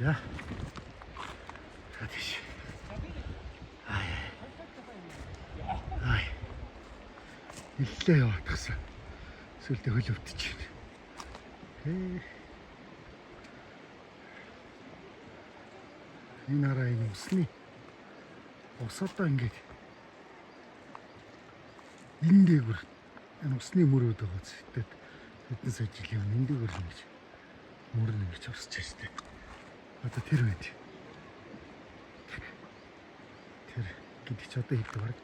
За. За тийш. Ай. Ай. Нэлээ яваадсан. Сүлдө хөл өвдөж байна. Хээ. Энэ араа энэ усны ус одоо ингээд энэ дээгүр энэ усны мөрөөд байгаа зү. Хэдэн сая жилийн өмнө энэ дээгүр ингэж мөр нь ингэж урсж байна шүү дээ. Одоо тэр байд. Тэр гэдэг чи одоо хэд бараг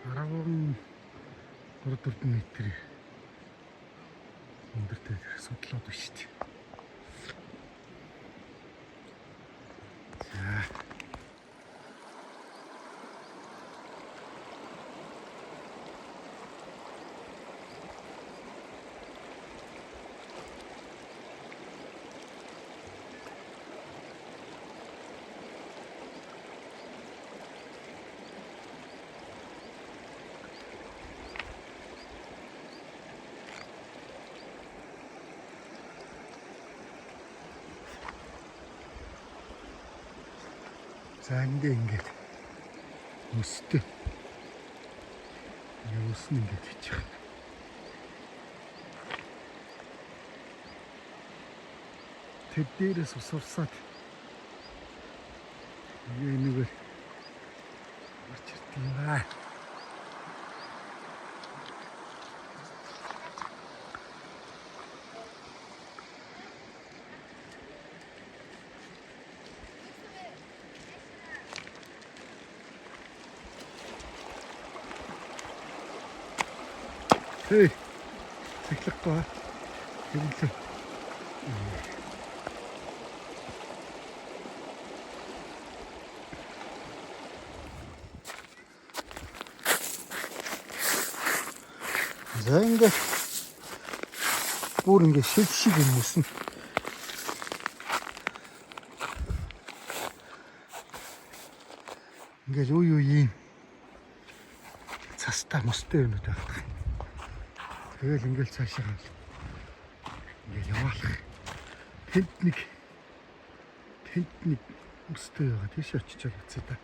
13 4 метр өндөртэй тэр судлаад байна шүү дээ. За. За ингээ ингээд өстэй. Ингээ ус нь ингээд хийчих. Тэр дээрээс ус урсаад ингээ энэгээр орч ирдэг юм аа. Хей. Цахилахгүй. Тэрнлээ. За ингээ бүр ингээ шил шиг юм өснө. Ингээл үе үе ийм цастай мостой юмнууд байх. Тэгэл ингээл цаашаа ингээл яваалах. Тэнд нэг мөстэй байгаа. Тийш очиж үзье та.